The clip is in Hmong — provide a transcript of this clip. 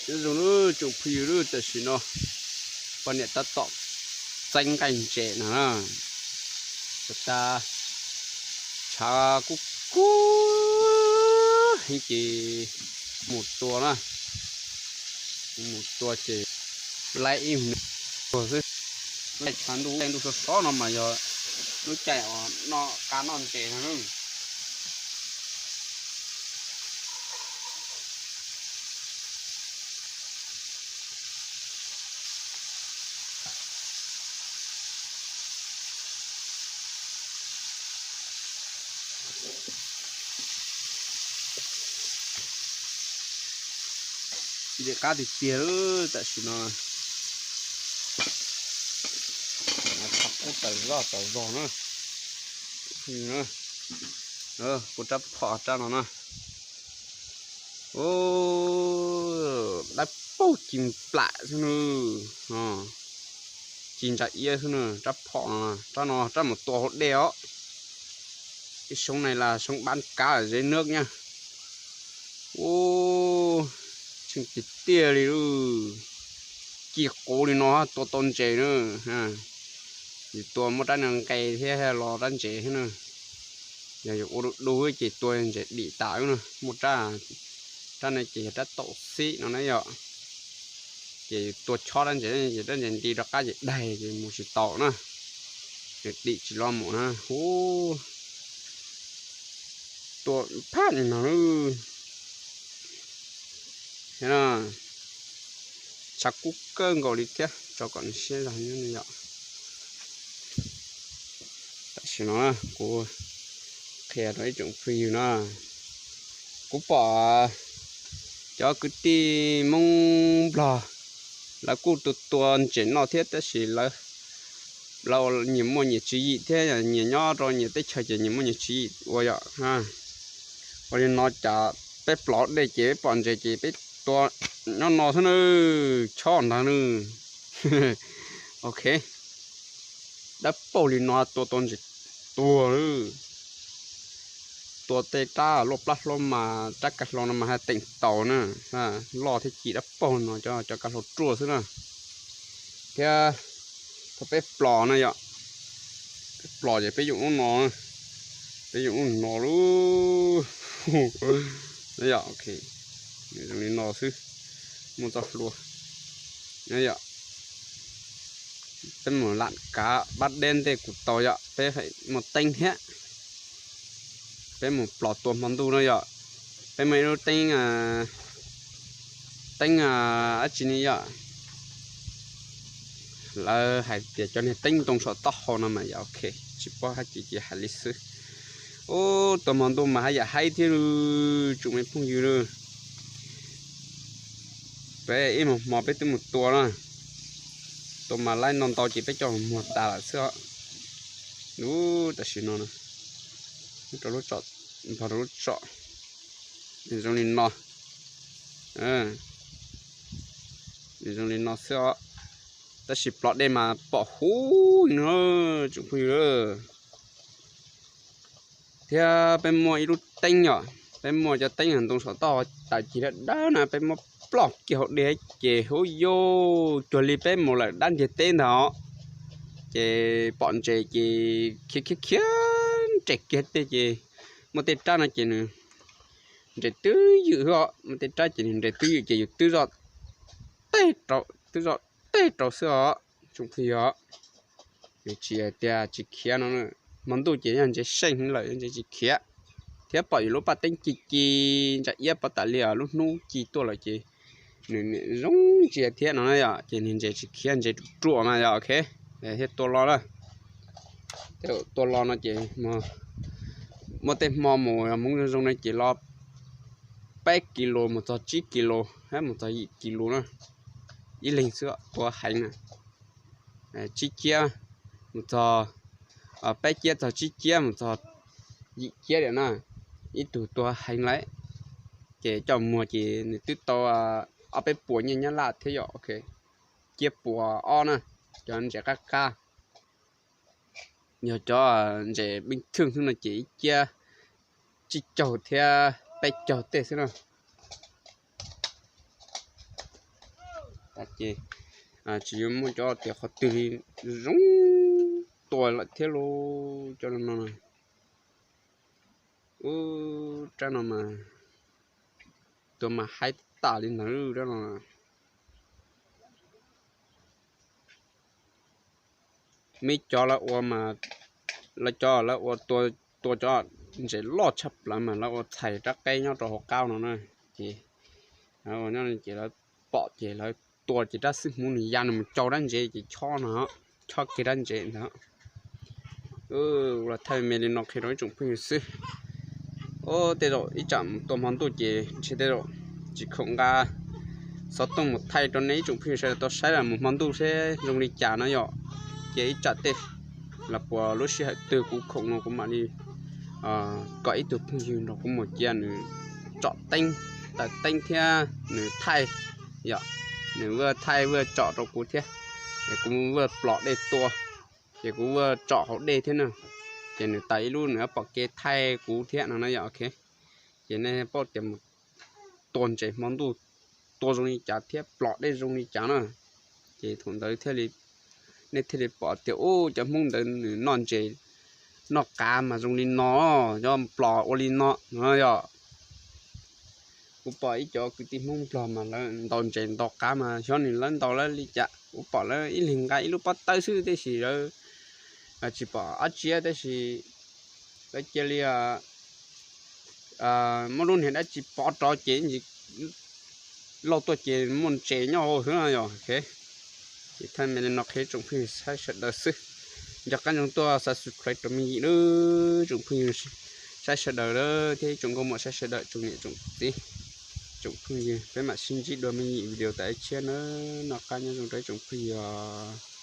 Nyob zoo lub tsoom phooj ywg lub, tam sim no poj niam tab tom txeeb nqaij ntses no na. Tab tas tshav kub kub heev ces mus tua na, mus tua ces laib ib hmos tuag xwb. Lub caij tshav ntuj, caij ntuj sov sov no mas yog lub caij uas noj qab noj ntses no. Ntses qab tiag tiag lawm tam sim no. Tshav kub tawm zoj tawm zog na. Kuv rab phom rab no na. Dawb paug ci nplam xwb na. Ci ntsa iab xwb na, rab phom no, rab no rab mus tua hauv dej os. Ib soob no las soob bab kab zeb nwb nyab. Ub, tsheej tiag tiag li lub. Ci quv li no tua tau ntses na. Yus tua muaj rab no nqe thiab los rab ntses thiab na. Yog yus ua du du ces tua ntses dim tas na. Muaj rab, rab no ces yog rab taum xib no na yom. Ces yus tua chob rab ntses ces rab ntses nti rov qab ces daig ces mus tsis tau na. Ces dim tsis los mus na. Ub, tua phaj li no. Tshav kub kawg nkaus li thiab, tso kom nws siab zog nyob yom. Tam sim no kuv qhia rau ib tsoom phooj ywg na, kuv pom cov kwv tij Hmoob Nplog lawv kuj tua tua ntses noj thiab tab sis lawv, lawv nyias muaj nyias tswv yim thiab nyias nyob rau nyias teb chaws ces nyias muaj nyias tswv yim ua yom. Ua li no cas peb plob dej ces peb pom ntses ces peb tua nyob no xwb na, chob ntag na. Ok, dawb paug li no tua tau ntses tuag lawm. Tua tej rab luaj plab hlob mas rab kav hlau no mas haj teem taus na, loj thiab ci dawb paug no cov kav hlau ruaj xwb na. Thiab thaum peb plob na yom, peb plob ces peb yuav ua no, peb yuav ua no lub. Yom, ok, zoo li no xwb, muaj txoj hlua. Yom, peb mus lam kav pab deb ntej kuv tau yom, peb muaj teeb thiab. Peb mus plob tua hmo ntuj no yom, peb muaj ib lub teeb, teeb dab tsi ne yom, lawv hais tias cov niag teeb ntoo saum taub hau no mas yom, ok, tsis paub hais tias ces hais li xwb. Ub, tua hmo ntuj mas haj yam haib thiab tsoom me phooj ywg na. Peb ib hmos hmo peb twb mus tua na, tua mas laib no ntau ces peb coj muag tas lawm xwb os. Lub tam sim no, rau lub tsom, npog rau lub tsom, zoo li no, zoo li no xwb os. Tab sis plob dej mas pom huv no, tsoom phooj ywg. Thiab peb muaj ib lub teeb yom, peb muaj cov teeb ntoo saum toj taws cig dawb dawb na, peb muab plob kiag hauv dej ces huv yuj cuag li peb mus lawm dab ntiag teb ntag os. Ces pom ntses ces khiav khiav khiav nres kiag tej ces muaj tej rab no ces nws nres twb ywm os, muaj tej rab ces nws nres twb ywm ces yus twb zoj tej rau, twb zoj tej rau xwb os, tsoom phooj ywg. Nws tsis hais tias tsis khiav no, hmo ntuj ces yog ntses seej lawm ntses tsis khiav. Thiab pom yus lub paj teeb ci ci ntsa iab pov tas li os, lub hnub ci tuaj lawm ces nws zoo ntsia thiab no na yom, ces nws ntses tsis khiav, ntses ruam ruam mas yom, ok. Thiab tua los na, tua los no ces muaj tej hmo mus hmoov zoo zoo no ces los peb kis lus mus txog tsib kis lus, mus txog yim kis lus na, ib leeg xwb tua heev na. Tsib ciab mus txog, peb ciab txog tsib ciab mus txog yim ciab lawm na, ib tug tua heev lawm. Ces coj muag ces nws twb tau ob peb puas nyiaj Nyab Laj thiab yom, ok. Ciab puas ob na, cov ntses qab qab. Yog cov ntses pib thwj xwb no ces ib ciab tsib caug thiab peb caug tej xwb na. tas ces tsis yuav muaj cov tias qhov twg li zoo tua lawm thiab lauj. Cov no, ub, rab no mas tua mas haib tas li ntawd rab no. Muaj cov lawv ua mas, lawv cov lawv ua tua, tua cov ntses loj tshaj plaws mas lawv ua txhais rab qeb nyob rau hauv qab no na. Ces, ces lawv pom ces lawv tua ces rab xib hmuv nws ya nws mus cau rab ntsev ces chob no, chob kiag rab ntsev ntawd. Los thaij me li no qhia rau ib tsoom phooj ywg xwb. Ub, tej zaum ib tsam mus tua hmo ntuj ces ntshe tej zaum tsis khoom nqa xov tooj mus thaij rau nej ib tsoom phooj ywg sawv daws tau saib lawm mus hmo ntuj seb zoo li cas no yom. Ces ib tsam tej los puas lub sij hawm twg kuv khoom no kuv mam li kom ib tug phooj ywg nrog kuv mus cia nws tsom teeb, taws teeb thiab nws thaij, yom, nws ua thaij ua tsom rau kuv thiab, es kuv ua plos dej tua, ces kuv ua tsom hauv dej thiab na, ces nws taws ib lub nws pom kev thaij kuv thiab no na yom. Ok, ces nej paub tias mus tua ntses hmo ntuj tua zoo li cas thiab plos dej zoo li cas na. Ces thaum ntawd thiaj li, nej thiaj li pom tias ub, cov Hmoob ntawd nws noj ntses noj qav mas zoo li no, cov plos ua li no no yom. Kuv pom ib cov kwv tij Hmoob Nplog mas lawv ntaus ntses ntaus qav mas xyov nws lawv ntaus lawv li cas, kuv pom lawv ib leeg nqa ib lub pob tawb xwb tiam sis lawv tsis pom dab tsi tiam sis lawv cia li muab lub niag dab tsi pov rov ces lauj tuaj ces muaj ntses nyob hauv xwb no yom. Ces thaij me li no qhia tsoom phooj ywg saib sawv daws xwb. Nco qab ntsoov tuaj subscribe rau me yim lawm tsoom phooj ywg saib sawv daws thiab ib tsoom nkauj muam saib sawv daws tsoom niam tsoom txiv, tsoom phooj ywg, peb mam sib ntsib dua me yim video tas ib tshiab na. Noj qab nyob zoo rau ib tsoom phooj ywg os.